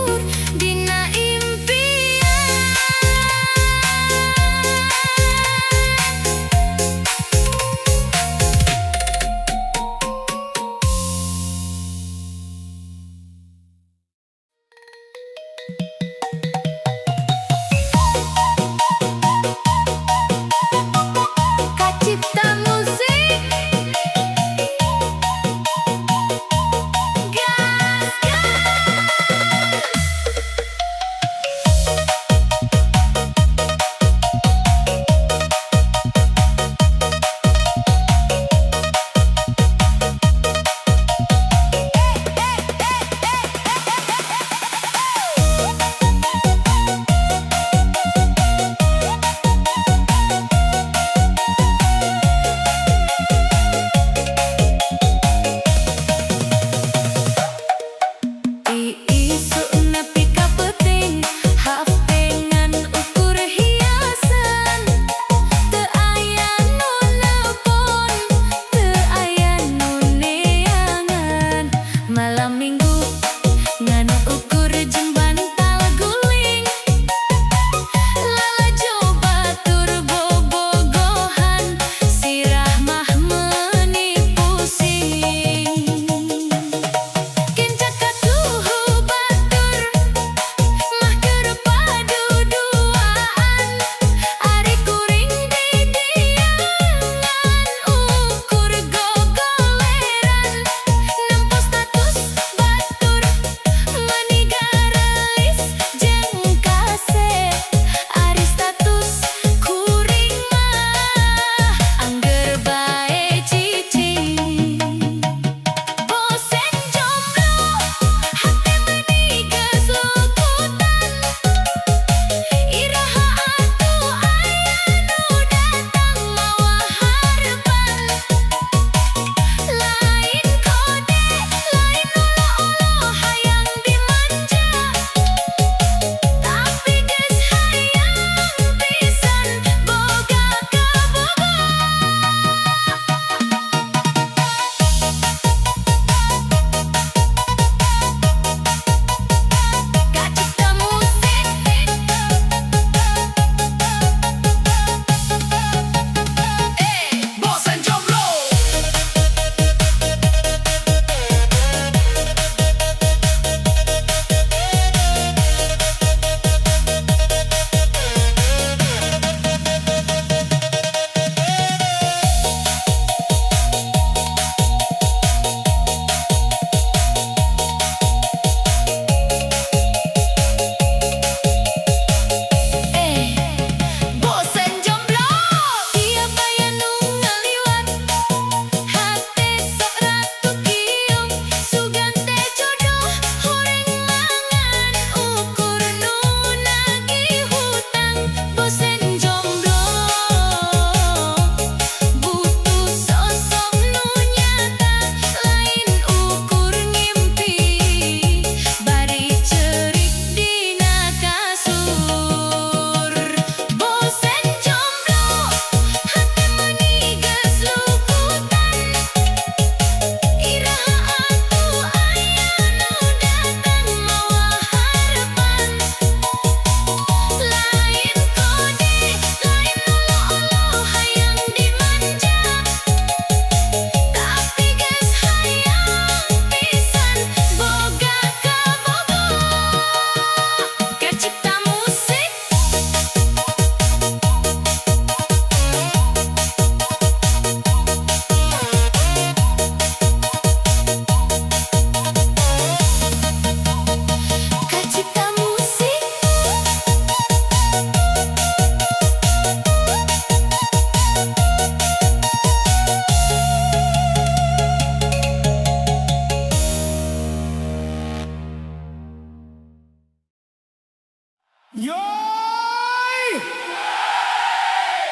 ukur dina impian. Kacipta Musik. Gas. Isuk nepi ka peuting HP ngan ukur hiasan. Teu aya nu nelpon, teu aya nu neangan. Malam Minggu ngan ukur jeung bantal guling. Lalajo batur bobogohan, sirah mah meuni pusing. Kenca katuhu batur mah keur paduduaan. Ari kuring di dieu ngan ukur gogoleran. Nempo status batur meuni garelis jeung kasep. Ari status kuring mah angger bae cicing. Bosen jomblo, hate meuni geus lukutan. Iraha atuh aya nu datang mawa harepan? Lain kode, lain olo-olo hayang dimanja, tapi geus hayang pisan boga kabogoh. Kacipta Musik. Bosen jomblo. Eh, bosen jomblo. Tiap aya nu ngaliwat, hate sok ratu kiung. Sugan teh jodoh, horeng mah ngan ukur nu nagih hutang. Bosen jomblo, butuh sosok nu nyata, lain ukur ngimpi bari ceurik dina kasur. Bosen jomblo, hate meuni geus lukutan. Iraha atuh aya nu datang mawa harepan? Lain kode, lain olo-olo hayang dimanja, tapi geus hayang pisan boga kabogoh. Kacipta Musik. Kacipta Musik. Yoi!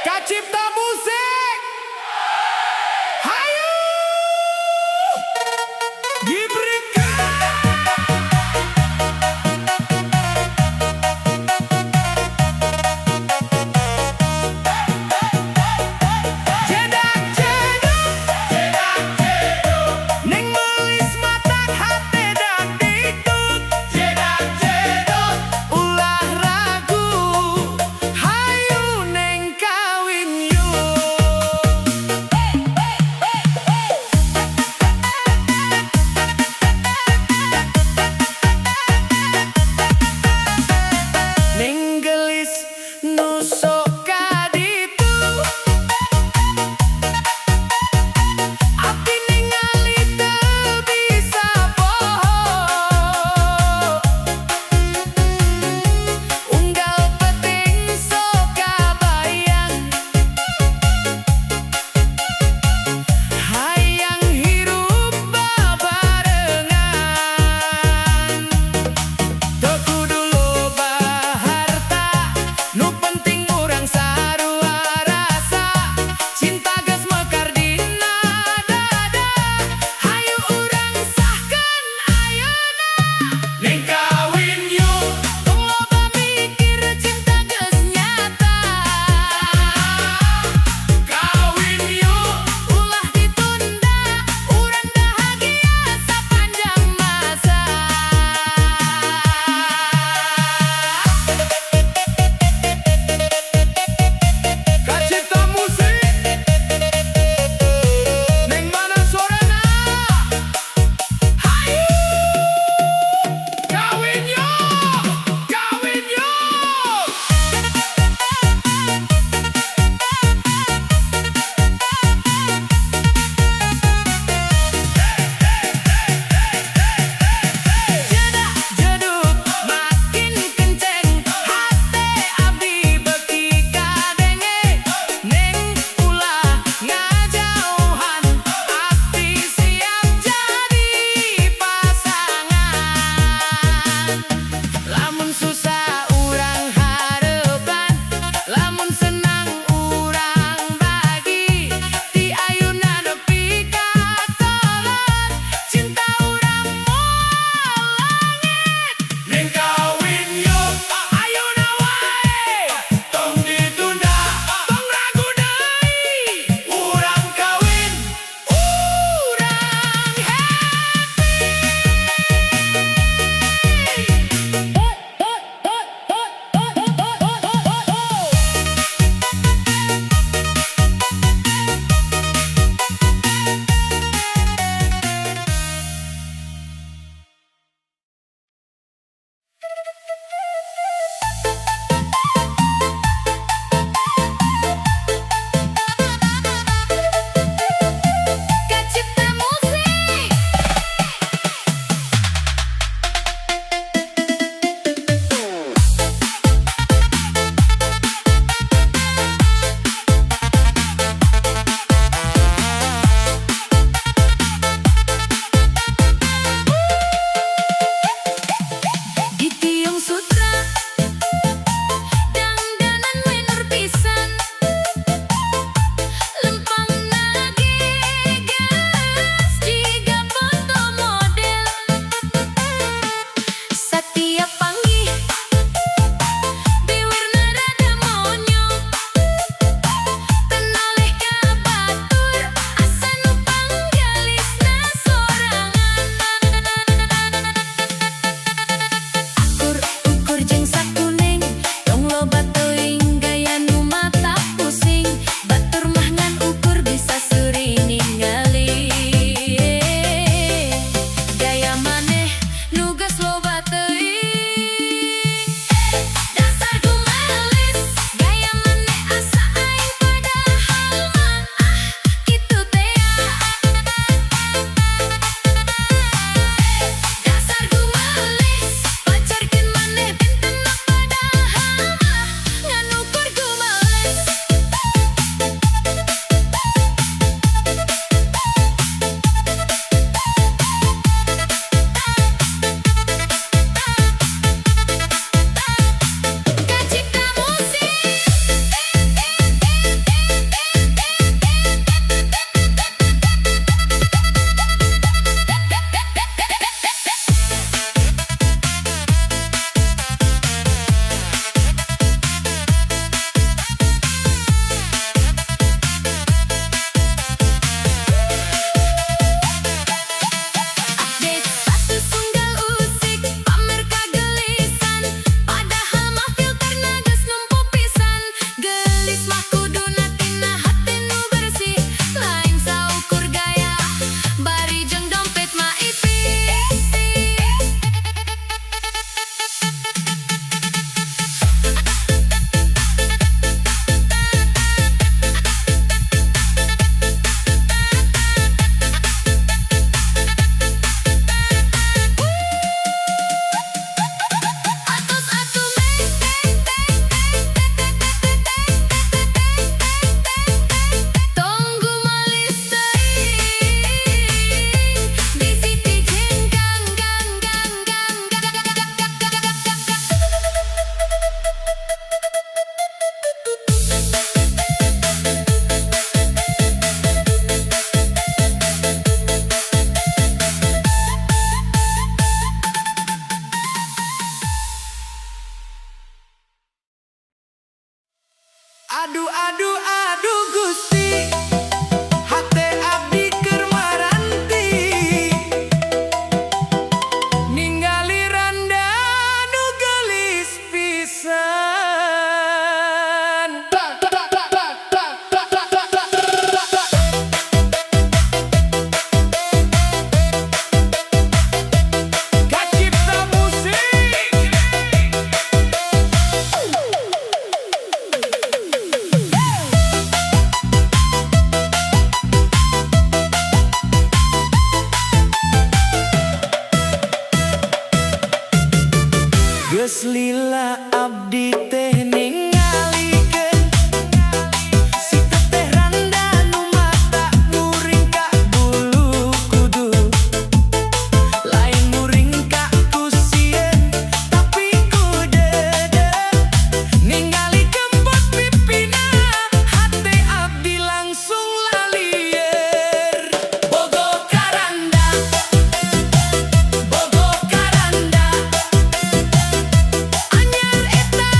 Kacipta Musik. Hayu! Gibrika! Jedak jeduk, jedak jeduk, neng melis matak hate dag dikduk. Jedak jeduk. Aduh, aduh, aduh Gusti, hate abdi keur maranti ningali randa nu geulis pisan. Kacipta Musik. Geus lila abdi teh ningalikeun si teteh randa nu mata muringkak bulu kuduk. Lain muringkak ku sieun, tapi ku deudeuh. Ningali kempot pipina, hate abdi langsung lalieur. Bogoh ka randa, bogoh ka randa, anyar eta.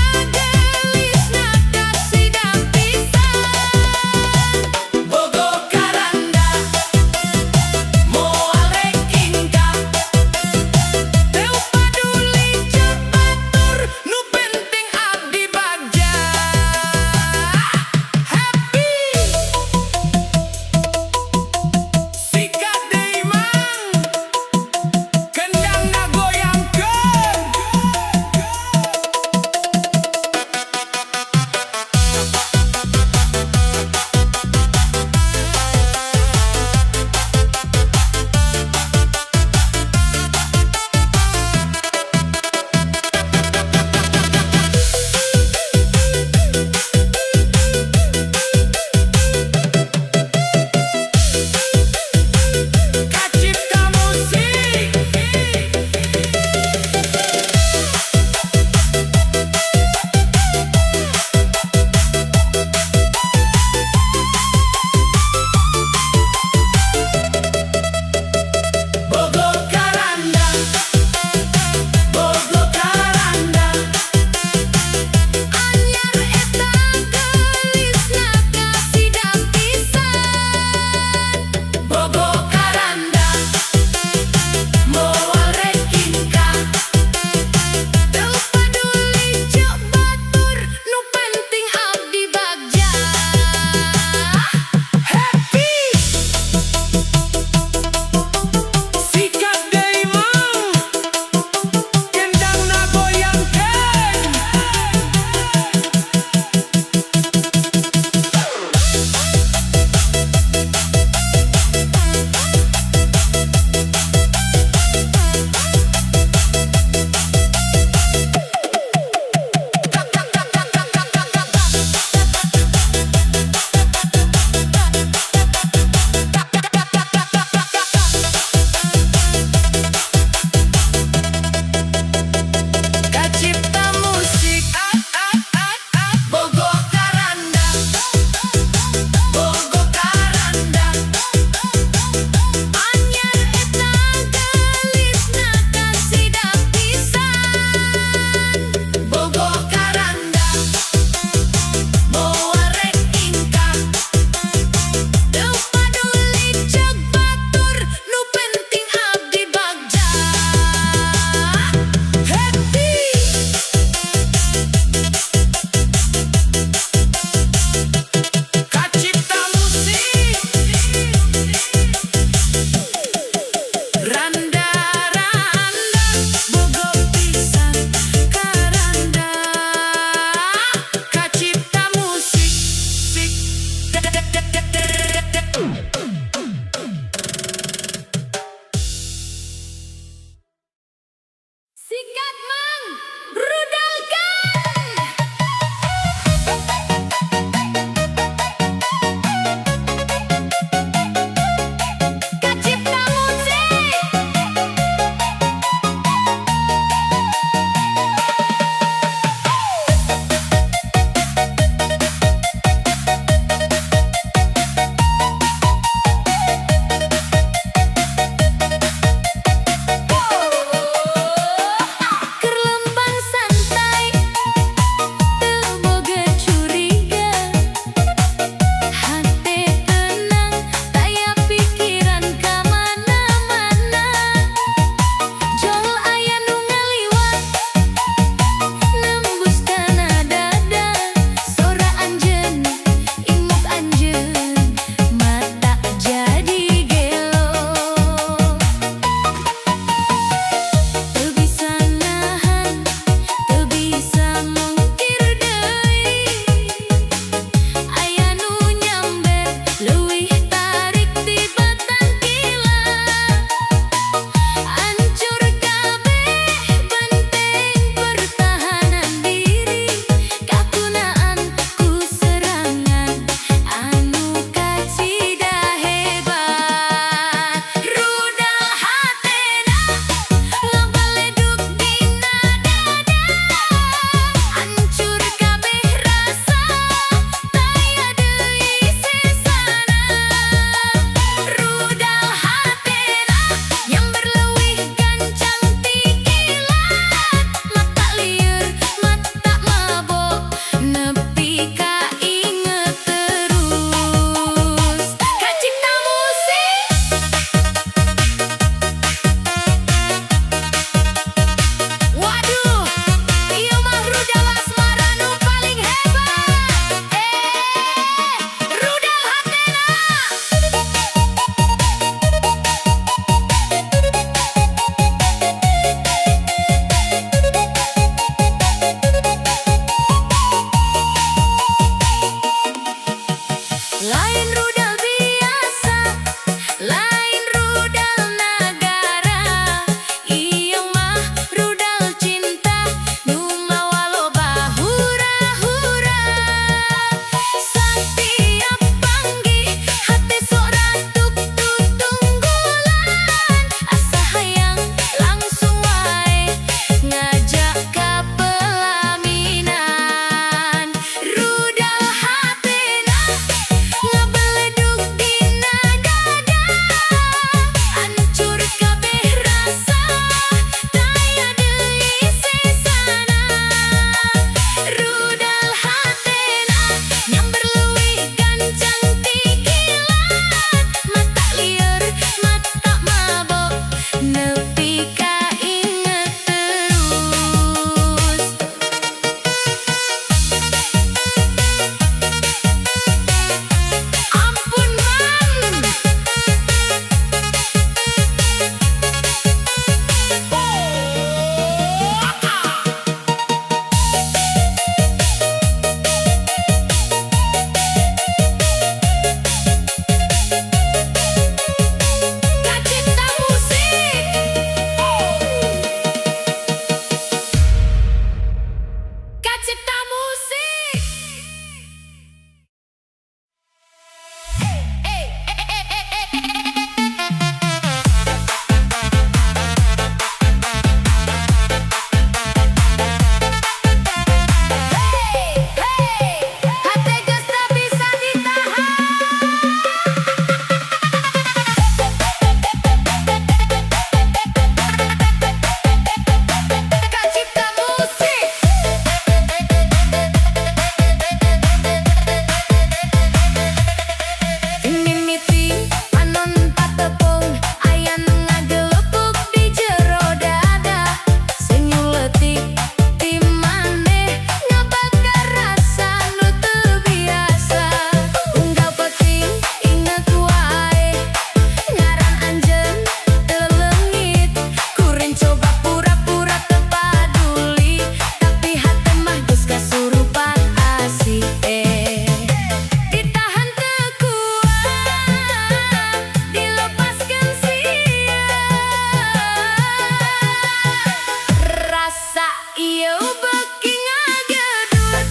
Ieu beuki ngagedur.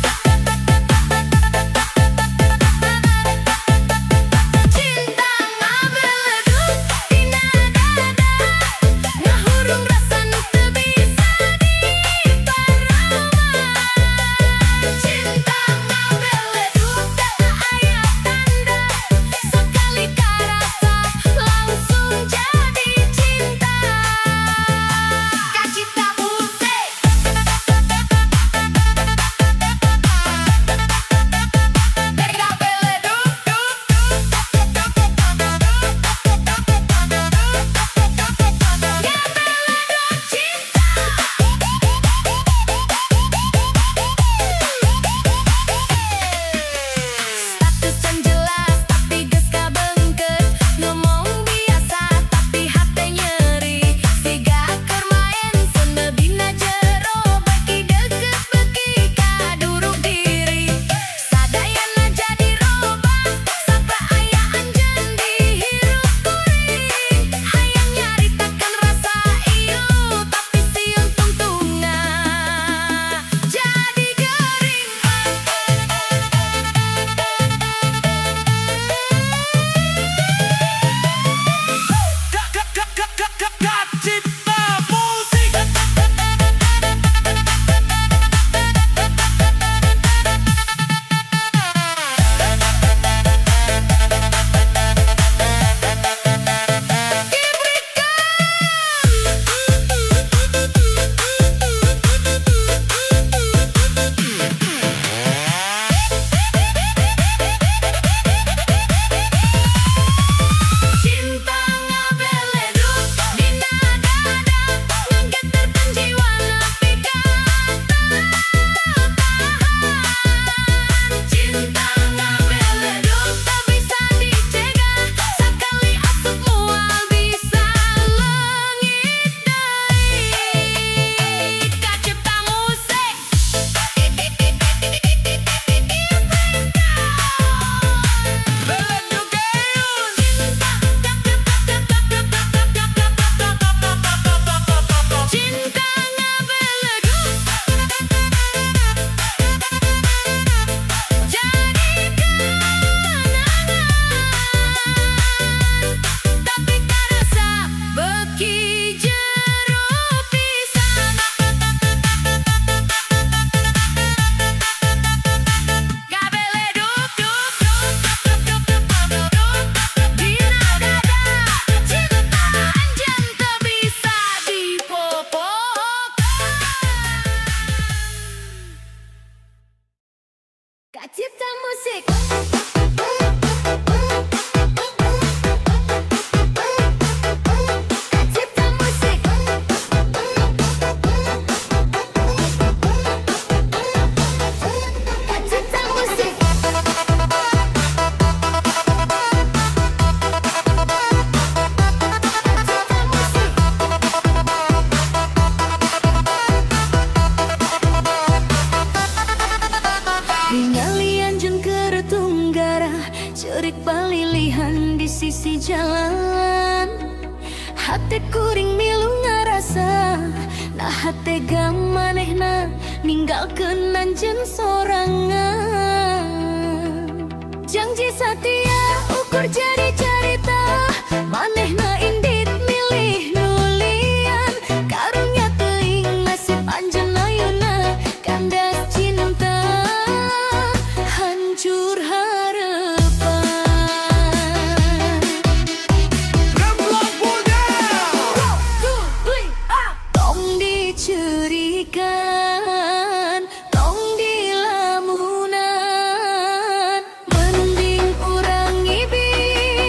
Cinta ngabeledug dina dada, ngahurung rasa nu teu bisa diparaman. Cinta ngabeledug teu aya tanda, sakali karasa langsung jadi cinta. Kacipta Musik. Ngabeledug dug dug, ngabeledug cinta. Status can jelas tapi geus kabeungkeut, ngomong biasa tapi hate nyeri, siga keur maen seuneu dina jero, beuki deukeut beuki kaduruk diri. Sadayana jadi robah saprak aya anjeun di hirup kuring. Hayang nyaritakeun rasa ieu tapi sieun tungtungna jadi gering. Kacipta Musik. Cinta ngabeledug dina dada, ngageterkeun jiwa nepi ka teu tahan. Cinta ngabeledug teu bisa dicegah, sakali asup moal bisa leungit deui. Kacipta Musik. Beledug. Cinta ngabeledug jadi kenangan, tapi karasa beuki jero pisan. Ngabeledug dug dug dina dada, cinta anjeun teu bisa dipopohokan. Kacipta Musik. Kacipta Musik. Kacipta Musik. Kacipta Musik. Ningali anjeun keur tunggara, ceurik palilihan di sisi jalan. Hate kuring milu ngarasa, naha tega manehna ninggalkeun anjeun sorangan. Janji satia ukur jadi carita, manehna indit milih nu lian. Karunya teuing nasib anjeun ayeuna, kandas cinta hancur harapan. Remblong Bordel. Tong dicurikan, tong dilamunan, mending urang ngibing.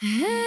Heuh.